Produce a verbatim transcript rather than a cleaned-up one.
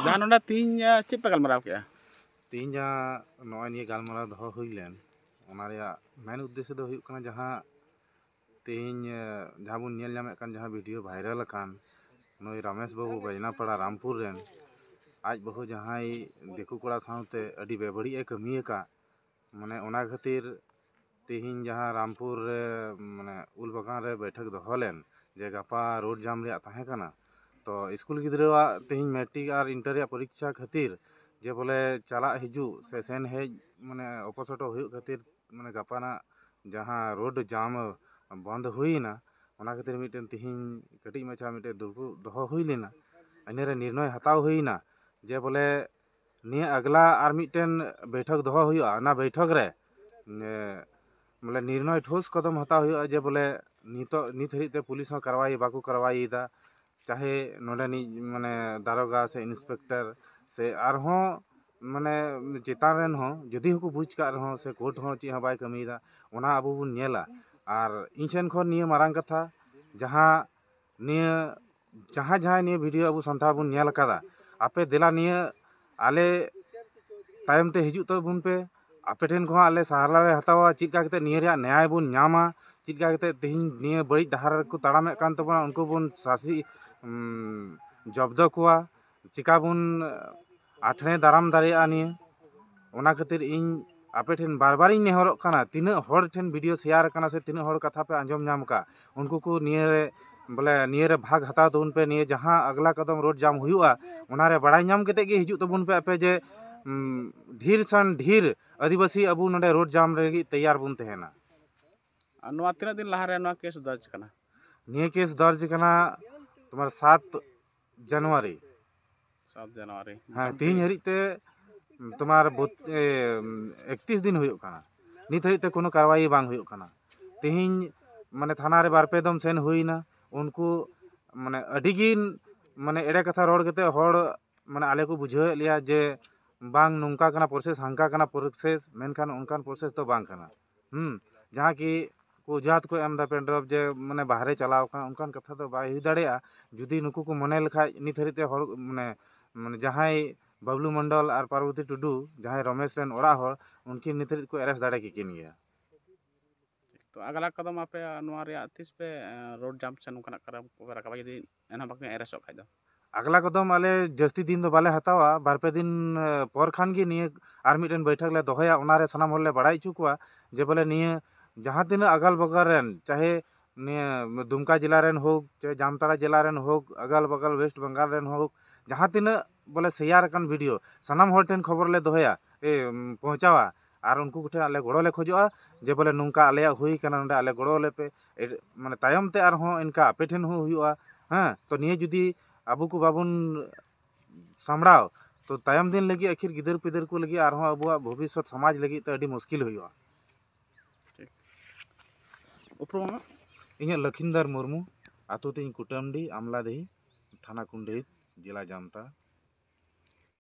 ᱡᱟᱦᱟᱸ ᱱᱚᱰᱮ ᱛᱤᱦᱤᱧ, ᱮ, ᱪᱮᱫ ᱯᱮ ᱜᱟᱞᱢᱟᱨᱟᱣ ᱠᱮᱜᱼᱟ? ᱛᱤᱦᱤᱧ ᱡᱟᱦᱟᱸ ᱱᱚᱜᱼᱚᱭ ᱱᱤᱭᱟᱹ ᱜᱟᱞᱢᱟᱨᱟᱣ ᱫᱚᱦᱚ ᱦᱩᱭ ᱞᱮᱱ, ᱚᱱᱟ ᱨᱮᱭᱟᱜ ᱢᱮᱱ ᱩᱫᱽᱫᱮᱥᱥᱚ ᱫᱚ ᱦᱩᱭᱩᱜ ᱠᱟᱱᱟ, ᱡᱟᱦᱟᱸ ᱛᱤᱦᱤᱧ, ᱮ, ᱡᱟᱦᱟᱸ ᱵᱚᱱ ᱧᱮᱞ ᱧᱟᱢᱮᱫ ᱠᱟᱱ, ᱡᱟᱦᱟᱸ ᱵᱷᱤᱰᱤᱭᱳ ᱵᱷᱟᱭᱨᱟᱞ ᱟᱠᱟᱱ, ᱱᱩᱭ ᱨᱟᱢᱮᱥ ᱵᱟᱹᱵᱩ ᱵᱟᱡᱽᱱᱟᱯᱟᱲᱟ ᱨᱟᱢᱯᱩᱨ ᱨᱮᱱ, ᱟᱡ ᱵᱟᱹᱦᱩ ᱡᱟᱦᱟᱸᱭ ᱫᱤᱠᱩ ᱠᱚᱲᱟ ᱥᱟᱶᱛᱮ ᱟᱹᱰᱤ ᱵᱮᱵᱟᱹᱲᱤᱡ ᱮ ᱠᱟᱹᱢᱤ ᱟᱠᱟᱫ, ᱢᱟᱱᱮ ᱚᱱᱟ ᱠᱷᱟᱹᱛᱤᱨ ᱛᱤᱦᱤᱧ ᱡᱟᱦᱟᱸ ᱨᱟᱢᱯᱩᱨ ᱨᱮ, ᱢᱟᱱᱮ ᱩᱞ ᱵᱟᱜᱟᱱ ᱨᱮ ᱵᱟᱹᱭᱴᱷᱟᱹᱠ ᱫᱚᱦᱚ ᱞᱮᱱ, ᱡᱮ ᱜᱟᱯᱟ ᱨᱳᱰ ᱡᱟᱢ ᱨᱮᱭᱟᱜ ᱛᱟᱦᱮᱸ ᱠᱟᱱᱟ, ᱛᱚ ᱥᱠᱩᱞ ᱜᱤᱫᱽᱨᱟᱹᱣᱟᱜ ᱛᱤᱦᱤᱧ ᱢᱮᱴᱨᱤᱠ ᱟᱨ ᱤᱱᱴᱟᱨ ᱨᱮᱭᱟᱜ ᱯᱚᱨᱤᱠᱠᱷᱟ ᱠᱷᱟᱹᱛᱤᱨ ᱡᱮ ᱵᱚᱞᱮ ᱪᱟᱞᱟᱜ ᱦᱤᱡᱩᱜ ᱥᱮ ᱥᱮᱱ ᱦᱮᱡ ᱢᱟᱱᱮ ᱚᱯᱚᱥᱚᱴᱚ ᱦᱩᱭᱩᱜ ᱠᱷᱟᱹᱛᱤᱨ, ᱢᱟᱱᱮ ᱜᱟᱯᱟᱱᱟᱜ ᱡᱟᱦᱟᱸ ᱨᱳᱰ ᱡᱟᱢ ᱵᱚᱱᱫ ᱦᱩᱭᱮᱱᱟ, ᱚᱱᱟ ᱠᱷᱟᱹᱛᱤᱨ ᱢᱤᱫᱴᱮᱱ ᱛᱤᱦᱤᱧ ᱠᱟᱹᱴᱤᱡ ᱢᱟᱪᱷᱟ ᱢᱤᱫᱴᱮᱱ ᱫᱩᱲᱩᱵ ᱫᱚᱦᱚ ᱦᱩᱭ ᱞᱮᱱᱟ᱾ ᱤᱱᱟᱹᱨᱮ ᱱᱤᱨᱱᱚᱭ ᱦᱟᱛᱟᱣ ᱦᱩᱭᱮᱱᱟ ᱡᱮ ᱵᱚᱞᱮ ᱱᱤᱭᱟᱹ ᱟᱜᱽᱞᱟ ᱟᱨ ᱢᱤᱫᱴᱮᱱ ᱵᱟᱹᱭᱴᱷᱟᱹᱠ ᱫᱚᱦᱚ ᱦᱩᱭᱩᱜᱼᱟ, ᱚᱱᱟ ᱵᱟᱹᱭᱴᱷᱟᱹᱠ ᱨᱮ, ᱮ, ᱵᱚᱞᱮ ᱱᱤᱨᱱᱚᱭ ᱴᱷᱳᱥ ᱠᱚᱫᱚᱢ ᱦᱟᱛᱟᱣ ᱦᱩᱭᱩᱜᱼᱟ ᱡᱮ ᱵᱚᱞᱮ ᱱᱤᱛᱚᱜ, ᱱᱤᱛ ᱦᱟᱹᱨᱤᱡ ᱛᱮ ᱯᱩᱞᱤᱥ ᱦᱚᱸ ᱠᱟᱨᱣᱟᱭ ᱵᱟᱠᱚ ᱠᱟᱨᱣᱟᱭᱮᱫᱟ, ᱪᱟᱦᱮ ᱱᱚᱰᱮᱱᱤᱡ ᱢᱟᱱᱮ ᱫᱟᱨᱚᱜᱟ ᱥᱮ ᱤᱱᱥᱯᱮᱠᱴᱚᱨ ᱥᱮ ᱟᱨᱦᱚᱸ ᱢᱟᱱᱮ ᱪᱮᱛᱟᱱ ᱨᱮᱱ ᱦᱚᱸ ᱡᱩᱫᱤ ᱦᱚᱸᱠᱚ ᱵᱩᱡᱽ ᱠᱟᱜ ᱨᱮᱦᱚᱸ ᱥᱮ ᱠᱳᱨᱴ ᱦᱚᱸ ᱪᱮᱫ ᱦᱚᱸ ᱵᱟᱭ ᱠᱟᱹᱢᱤᱭᱮᱫᱟ, ᱚᱱᱟ ᱟᱵᱚ ᱵᱚᱱ ᱧᱮᱞᱟ᱾ ᱟᱨ ᱤᱧ ᱥᱮᱱ ᱠᱷᱚᱱ ᱱᱤᱭᱟᱹ ᱢᱟᱨᱟᱝ ᱠᱟᱛᱷᱟ, ᱡᱟᱦᱟᱸ ᱱᱤᱭᱟᱹ, ᱡᱟᱦᱟᱸᱭ ᱡᱟᱦᱟᱸᱭ ᱱᱤᱭᱟᱹ ᱵᱷᱤᱰᱤᱭᱳ ᱟᱵᱚ ᱥᱟᱱᱛᱟᱲ ᱵᱚᱱ ᱧᱮᱞ ᱟᱠᱟᱫᱟ, ᱟᱯᱮ ᱫᱮᱞᱟ ᱱᱤᱭᱟᱹ ᱟᱞᱮ ᱛᱟᱭᱚᱢ ᱛᱮ ᱦᱤᱡᱩᱜ ᱛᱟᱵᱚᱱ ᱯᱮ, ᱟᱯᱮ ᱴᱷᱮᱱ ᱠᱷᱚᱱ ᱟᱞᱮ ᱥᱟᱦᱟᱨᱟ ᱞᱮ ᱦᱟᱛᱟᱣᱟ, ᱪᱮᱫ ᱞᱮᱠᱟ ᱠᱟᱛᱮ ᱱᱤᱭᱟᱹ ᱨᱮᱭᱟᱜ ᱱᱮᱭᱟᱭ ᱵᱚᱱ ᱧᱟᱢᱟ, ᱪᱮᱫ ᱞᱮᱠᱟ ᱠᱟᱛᱮ ᱛᱮᱦᱮᱧ ᱱᱤᱭᱟᱹ ᱵᱟᱹᱲᱤᱡ ᱰᱟᱦᱟᱨ ᱨᱮᱠᱚ ᱛᱟᱲᱟᱢᱮᱫ ᱠᱟᱱ ᱛᱟᱵᱚᱱᱟ, ᱩᱱᱠᱩ ᱵᱚᱱ ᱥᱟᱥᱤ, ᱩᱢ, ᱡᱚᱵᱫᱚ ᱠᱚᱣᱟ, ᱪᱮᱠᱟ ᱵᱚᱱ ᱟᱴᱷᱲᱮ ᱫᱟᱨᱟᱢ ᱫᱟᱲᱮᱭᱟᱜᱼᱟ ᱱᱤᱭᱟᱹ᱾ ᱚᱱᱟ ᱠᱷᱟᱹᱛᱤᱨ ᱤᱧ ᱟᱯᱮ ᱴᱷᱮᱱ ᱵᱟᱨ ᱵᱟᱨᱤᱧ ᱱᱮᱦᱚᱨᱚᱜ ᱠᱟᱱᱟ, ᱛᱤᱱᱟᱹᱜ ᱦᱚᱲ ᱴᱷᱮᱱ ᱵᱷᱤᱰᱤᱭᱳ ᱥᱮᱭᱟᱨ ᱟᱠᱟᱱᱟ ᱥᱮ ᱛᱤᱱᱟᱹᱜ ᱦᱚᱲ ᱠᱟᱛᱷᱟ ᱯᱮ ᱟᱸᱡᱚᱢ ᱧᱟᱢ ᱟᱠᱟᱫ, ᱩᱱᱠᱩ ᱠᱚ ᱱᱤᱭᱟᱹ ᱨᱮ ᱵᱚᱞᱮ ᱱᱤᱭᱟᱹ ᱨᱮ ᱵᱷᱟᱜᱽ ᱦᱟᱛᱟᱣ ᱛᱟᱵᱚᱱ ᱯᱮ, ᱱᱤᱭᱟᱹ ᱡᱟᱦᱟᱸ ᱟᱜᱽᱞᱟ ᱠᱟᱫᱚᱢ ᱨᱳᱰ ᱡᱟᱢ ᱦᱩᱭᱩᱜᱼᱟ, ᱚᱱᱟ ᱨᱮ ᱵᱟᱲᱟᱭ ᱧᱟᱢ ᱠᱟᱛᱮ ᱜᱮ ᱦᱤᱡᱩᱜ ᱛᱟᱵᱚᱱ ᱯᱮ ᱟᱯᱮ ᱡᱮ, ᱩᱢ, ᱰᱷᱮᱨ ᱥᱟᱱ ᱰᱷᱮᱨ ᱟᱹᱫᱤᱵᱟᱹᱥᱤ ᱟᱵᱚ ᱱᱚᱰᱮ ᱨᱳᱰ ᱡᱟᱢ ᱞᱟᱹᱜᱤᱫ ᱛᱮᱭᱟᱨ ᱵᱚᱱ ᱛᱟᱦᱮᱱᱟ᱾ ᱟᱨ ᱱᱚᱣᱟ ᱛᱤᱱᱟᱹᱜ ᱫᱤᱱ ᱞᱟᱦᱟ ᱨᱮ ᱱᱚᱣᱟ ᱠᱮᱥ ᱫᱚᱨᱡᱽ ᱠᱟᱱᱟ? ᱱᱤᱭᱟᱹ ᱠᱮᱥ ᱫᱚᱨᱡᱽ ᱠᱟᱱᱟ ᱛᱳᱢᱟᱨ ᱥᱟᱛ ᱡᱟᱱᱩᱣᱟᱨᱤ᱾ ᱥᱟᱛ ᱡᱟᱱᱩᱣᱟᱨᱤ᱾ ᱦᱮᱸ, ᱢᱚᱴᱟᱢᱩᱴᱤ ᱛᱤᱦᱤᱧ ᱦᱟᱹᱨᱤᱡ ᱛᱮ ᱛᱳᱢᱟᱨ ᱵᱚᱛ-, ᱮ, ᱮᱠᱛᱤᱥ ᱫᱤᱱ ᱦᱩᱭᱩᱜ ᱠᱟᱱᱟ, ᱱᱤᱛ ᱦᱟᱹᱨᱤᱡ ᱛᱮ ᱠᱳᱱᱳ ᱠᱟᱨᱣᱟᱭᱤ ᱵᱟᱝ ᱦᱩᱭᱩᱜ ᱠᱟᱱᱟ᱾ ᱛᱤᱦᱤᱧ ᱢᱟᱱᱮ ᱛᱷᱟᱱᱟ ᱨᱮ ᱵᱟᱨ ᱯᱮ ᱫᱚᱢ ᱥᱮᱱ ᱦᱩᱭᱱᱟ, ᱩᱱᱠᱩ ᱢᱟᱱᱮ ᱟᱹᱰᱤ ᱜᱤᱱ ᱢᱟᱱᱮ ᱮᱲᱮ ᱠᱟᱛᱷᱟ ᱨᱚᱲ ᱠᱟᱛᱮ ᱦᱚᱲ ᱢᱟᱱᱮ ᱟᱞᱮ ᱠᱚ ᱵᱩᱡᱷᱟᱹᱣᱮᱫ ᱞᱮᱭᱟ ᱡᱮ ᱵᱟᱝ ᱱᱚᱝᱠᱟ ᱠᱟᱱᱟ ᱯᱨᱚᱥᱮᱥ, ᱦᱟᱝᱠᱟ ᱠᱟᱱᱟ ᱯᱨᱚᱥᱮᱥ, ᱢᱮᱱᱠᱷᱟᱱ ᱚᱱᱠᱟᱱ ᱯᱨᱚᱥᱮᱥ ᱫᱚ ᱵᱟᱝ ᱠᱟᱱᱟ᱾ ᱦᱩᱸ, ᱡᱟᱦᱟᱸ ᱠᱤ ᱠᱚ ᱚᱡᱩᱦᱟᱛ ᱠᱚ ᱮᱢ ᱮᱫᱟ, ᱯᱮᱱᱰᱨᱚᱯ ᱡᱮ ᱢᱟᱱᱮ ᱵᱟᱦᱨᱮ ᱪᱟᱞᱟᱣ ᱠᱟᱱᱟ, ᱚᱱᱠᱟᱱ ᱠᱟᱛᱷᱟ ᱫᱚ ᱵᱟᱭ ᱦᱩᱭ ᱫᱟᱲᱮᱭᱟᱜᱼᱟ᱾ ᱡᱩᱫᱤ ᱱᱩᱠᱩ ᱠᱚ ᱢᱚᱱᱮ ᱞᱮᱠᱷᱟᱡ ᱱᱤᱛ ᱦᱟᱹᱨᱤᱡ ᱛᱮ ᱦᱚᱲ ᱢᱟᱱᱮ ᱢᱟᱱᱮ ᱡᱟᱦᱟᱸᱭ ᱵᱟᱵᱞᱩ ᱢᱚᱱᱰᱚᱞ ᱟᱨ ᱯᱟᱨᱵᱚᱛᱤ ᱴᱩᱰᱩ, ᱡᱟᱦᱟᱸᱭ ᱨᱚᱢᱮᱥ ᱨᱮᱱ ᱚᱲᱟᱜ ᱦᱚᱲ, ᱩᱱᱠᱤᱱ ᱱᱤᱛ ᱦᱟᱹᱵᱤᱡ ᱠᱚ arrest ᱫᱟᱲᱮ ᱠᱮᱠᱤᱱ ᱜᱮᱭᱟ᱾ ᱛᱚ ᱟᱜᱽᱞᱟ ᱠᱚᱫᱚᱢ ᱟᱯᱮ ᱱᱚᱣᱟ ᱨᱮᱭᱟᱜ ᱛᱤᱥ ᱯᱮ ᱨᱳᱰ ᱡᱟᱢ ᱥᱮ ᱱᱚᱝᱠᱟᱱᱟᱜ ᱠᱟᱨᱚᱱ ᱠᱚᱯᱮ ᱨᱟᱠᱟᱵᱟ ᱡᱩᱫᱤ ᱮᱱᱦᱚᱸ ᱵᱟᱯᱮ arrestᱚᱜ ᱠᱷᱟᱡ ᱫᱚ? ᱟᱜᱽᱞᱟ ᱠᱚᱫᱚᱢ ᱟᱞᱮ ᱡᱟᱹᱥᱛᱤ ᱫᱤᱱ ᱫᱚ ᱵᱟᱞᱮ ᱦᱟᱛᱟᱣᱟ, ᱵᱟᱨ ᱯᱮ ᱫᱤᱱ ᱯᱚᱨ ᱠᱷᱟᱱ ᱜᱮ ᱱᱤᱭᱟᱹ ᱟᱨ ᱢᱤᱫᱴᱮᱱ ᱵᱟᱹᱭᱴᱷᱟᱹᱠ ᱞᱮ ᱫᱚᱦᱚᱭᱟ, ᱚᱱᱟᱨᱮ ᱥᱟᱱᱟᱢ ᱦᱚᱲ ᱞᱮ ᱵᱟᱲᱟᱭ ᱦᱚᱪᱚ ᱠᱚᱣᱟ ᱡᱮ ᱵᱚᱞᱮ ᱱᱤᱭᱟᱹ ᱡᱟᱦᱟᱸ ᱛᱤᱱᱟᱹᱜ ᱟᱜᱟᱞ ᱵᱟᱜᱟᱞ ᱨᱮᱱ, ᱪᱟᱦᱮ ᱱᱤᱭᱟᱹ ᱫᱩᱢᱠᱟ ᱡᱮᱞᱟ ᱨᱮᱱ ᱦᱳᱠ, ᱪᱟᱦᱮ ᱡᱟᱢᱛᱟᱲᱟ ᱡᱮᱞᱟ ᱨᱮᱱ ᱦᱳᱠ, ᱟᱜᱟᱞ ᱵᱟᱜᱟᱞ ᱳᱭᱮᱥᱴ ᱵᱮᱝᱜᱟᱞ ᱨᱮᱱ ᱦᱳᱠ, ᱡᱟᱦᱟᱸ ᱛᱤᱱᱟᱹᱜ ᱵᱚᱞᱮ ᱥᱮᱭᱟᱨ ᱟᱠᱟᱱ ᱵᱷᱤᱰᱤᱭᱳ ᱥᱟᱱᱟᱢ ᱦᱚᱲ ᱴᱷᱮᱱ ᱠᱷᱚᱵᱚᱨ ᱞᱮ ᱫᱚᱦᱚᱭᱟ, ᱮ, ᱯᱳᱣᱪᱷᱟᱣᱟ᱾ ᱟᱨ ᱩᱱᱠᱩ ᱠᱚᱴᱷᱮᱱ ᱟᱞᱮ ᱜᱚᱲᱚ ᱞᱮ ᱠᱷᱚᱡᱚᱜᱼᱟ ᱡᱮ ᱵᱚᱞᱮ ᱱᱚᱝᱠᱟ ᱟᱞᱮᱭᱟᱜ ᱦᱩᱭ ᱠᱟᱱᱟ, ᱱᱚᱰᱮ ᱟᱞᱮ ᱜᱚᱲᱚ ᱟᱞᱮ ᱯᱮ᱾ ᱮ, ᱢᱟᱱᱮ ᱛᱟᱭᱚᱢ ᱛᱮ ᱟᱨᱦᱚᱸ ᱤᱱᱠᱟ ᱟᱯᱮ ᱴᱷᱮᱱ ᱦᱚᱸ ᱦᱩᱭᱩᱜᱼᱟ᱾ ᱦᱮᱸ, ᱛᱚ ᱱᱤᱭᱟᱹ ᱡᱩᱫᱤ ᱟᱵᱚ ᱠᱚ ᱵᱟᱵᱚᱱ ᱥᱟᱢᱵᱲᱟᱣ, ᱛᱚ ᱛᱟᱭᱚᱢ ᱫᱤᱱ ᱞᱟᱹᱜᱤᱫ ᱟᱹᱠᱷᱤᱨ ᱜᱤᱫᱟᱹᱨ ᱯᱤᱫᱟᱹᱨ ᱠᱚ ᱞᱟᱹᱜᱤᱫ ᱟᱨᱦᱚᱸ ᱟᱵᱚᱣᱟᱜ ᱵᱷᱚᱵᱤᱥᱥᱚᱛ ᱥᱚᱢᱟᱡᱽ ᱞᱟᱹᱜᱤᱫ ᱛᱮ ᱟᱹᱰᱤ ᱢᱩᱥᱠᱤᱞ ᱦᱩᱭᱩᱜᱼᱟ᱾ ᱩᱯᱨᱩᱢ ᱟᱢᱟᱜ? ᱤᱧᱟᱹᱜ ᱞᱚᱠᱷᱤᱱᱫᱚᱨ ᱢᱩᱨᱢᱩ, ᱟᱹᱛᱩ ᱛᱤᱧ ᱠᱩᱴᱟᱹᱢᱰᱤ, ᱟᱢᱞᱟᱫᱤᱦᱤ, ᱛᱷᱟᱱᱟ ᱠᱩᱱᱰᱦᱤᱛ, ᱡᱮᱞᱟ ᱡᱟᱢᱛᱟ᱾